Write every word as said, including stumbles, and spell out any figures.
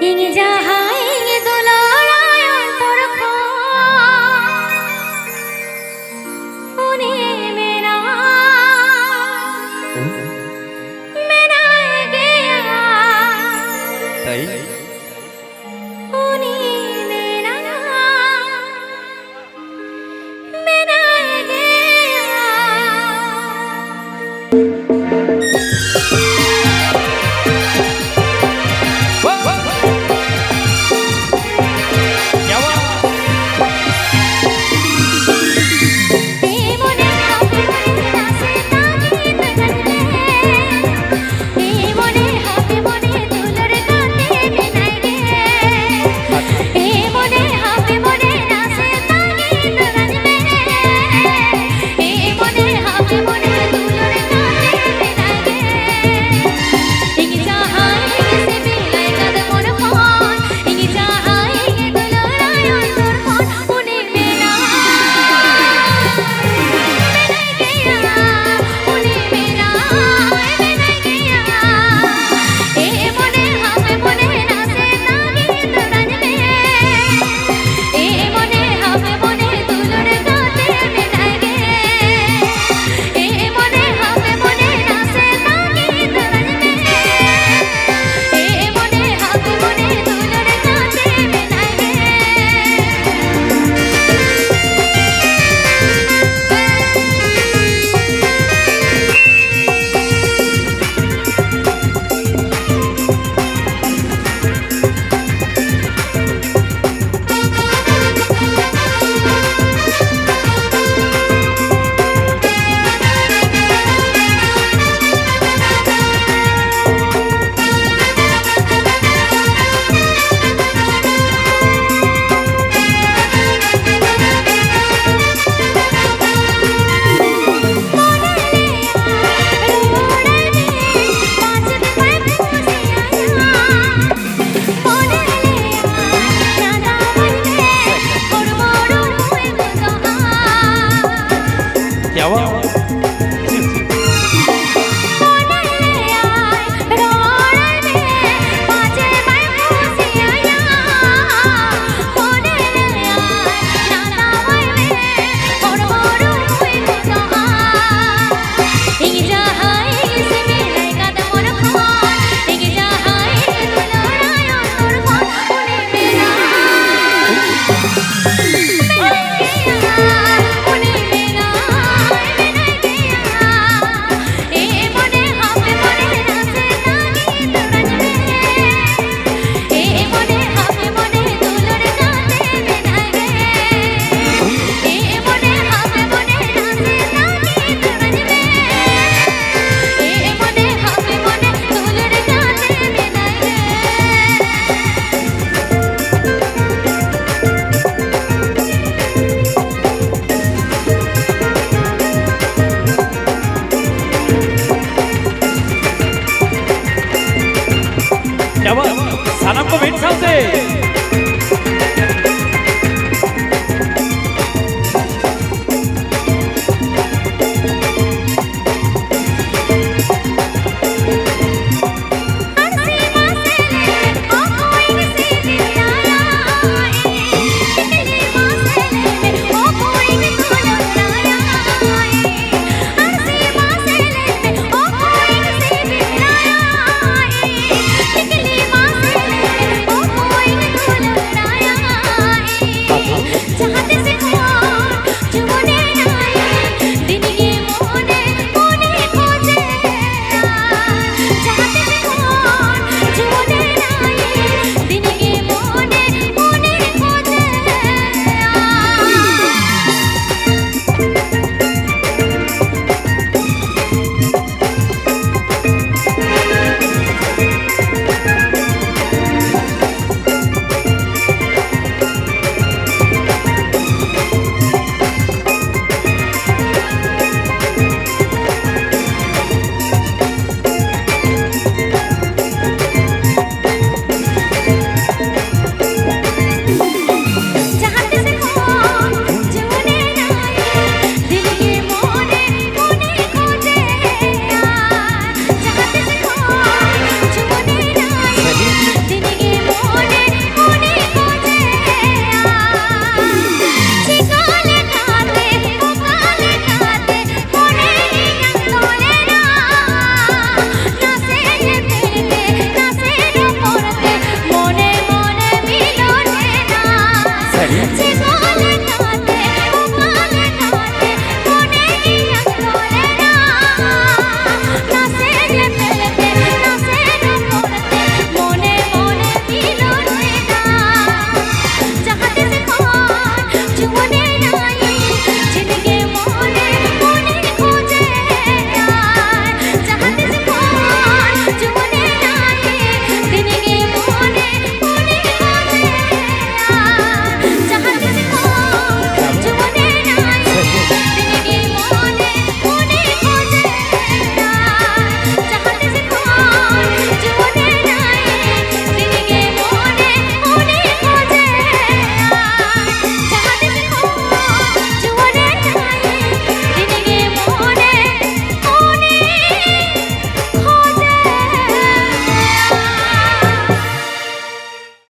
ᱤᱧ ᱡᱟᱦᱟᱸᱭ ᱫᱩᱞᱟᱹᱲᱟᱭ ᱚᱱᱛᱚᱨ ᱠᱷᱚᱱ, ᱩᱱᱤ ᱢᱮᱱᱟᱭ, ᱢᱮᱱᱟᱭ ᱜᱮᱭᱟ᱾ ᱛᱟᱭ? ᱩᱱᱤ ᱢᱮᱱᱟᱭ᱾ ᱢᱮᱱᱟᱭ ᱜᱮᱭᱟ᱾ ᱮ ᱢᱚᱱᱮ ᱦᱟᱯᱮ ᱢᱚᱱᱮ ᱱᱟᱥᱮ ᱛᱟᱺᱜᱤ ᱛᱟᱨᱟᱧ ᱢᱮ᱾ ᱮ ᱢᱚᱱᱮ ᱦᱟᱯᱮ ᱢᱚᱱᱮ ᱫᱩᱞᱟᱹᱲ ᱜᱟᱛᱮ ᱢᱮᱱᱟᱭ ᱜᱮ᱾ ᱮ ᱢᱚᱱᱮ ᱦᱟᱯᱮ ᱢᱚᱱᱮ ᱱᱟᱥᱮ ᱛᱟᱺᱜᱤ ᱛᱟᱨᱟᱧ ᱢᱮ᱾ ᱮ ᱢᱚᱱᱮ ᱦᱟᱯᱮ ᱢᱚᱱᱮ ᱫᱩᱞᱟᱹᱲ ᱜᱟᱛᱮ ᱢᱮᱱᱟᱭ ᱜᱮ᱾ ᱤᱧ ᱡᱟᱦᱟᱸᱭ ᱥᱤᱵᱤᱞᱟᱭ ᱠᱟᱫ ᱢᱚᱱ ᱠᱷᱚᱱ, ᱤᱧ ᱡᱟᱦᱟᱸᱭ ᱫᱩᱞᱟᱹᱲᱟᱭ ᱚᱱᱛᱚᱨ ᱠᱷᱚᱱ, ᱩᱱᱤ ᱢᱮᱱᱟᱭ, ᱢᱮᱱᱟᱭ ᱜᱮᱭᱟ, ᱩᱱᱤ ᱢᱮᱱᱟᱭ, ᱢᱮᱱᱟᱭ ᱜᱮᱭᱟ᱾ ᱮ ᱢᱚᱱᱮ ᱦᱟᱯᱮ ᱢᱚᱱᱮ ᱱᱟᱥᱮ ᱛᱟᱺᱜᱤ ᱛᱟᱨᱟᱧ ᱢᱮ᱾ ᱮ ᱢᱚᱱᱮ ᱦᱟᱯᱮ ᱢᱚᱱᱮ ᱫᱩᱞᱟᱹᱲ ᱜᱟᱛᱮ ᱢᱮᱱᱟᱭ ᱜᱮ᱾ ᱮ ᱢᱚᱱᱮ ᱦᱟᱯᱮ ᱢᱚᱱᱮ ᱱᱟᱥᱮ ᱛᱟᱺᱜᱤ ᱛᱟᱨᱟᱧ ᱢᱮ᱾ ᱮ ᱢᱚᱱᱮ ᱦᱟᱯᱮ ᱢᱚᱱᱮ ᱫᱩᱞᱟᱹᱲ ᱜᱟᱛᱮ ᱢᱮᱱᱟᱭ ᱜᱮ᱾ ᱡᱟᱣᱟ᱾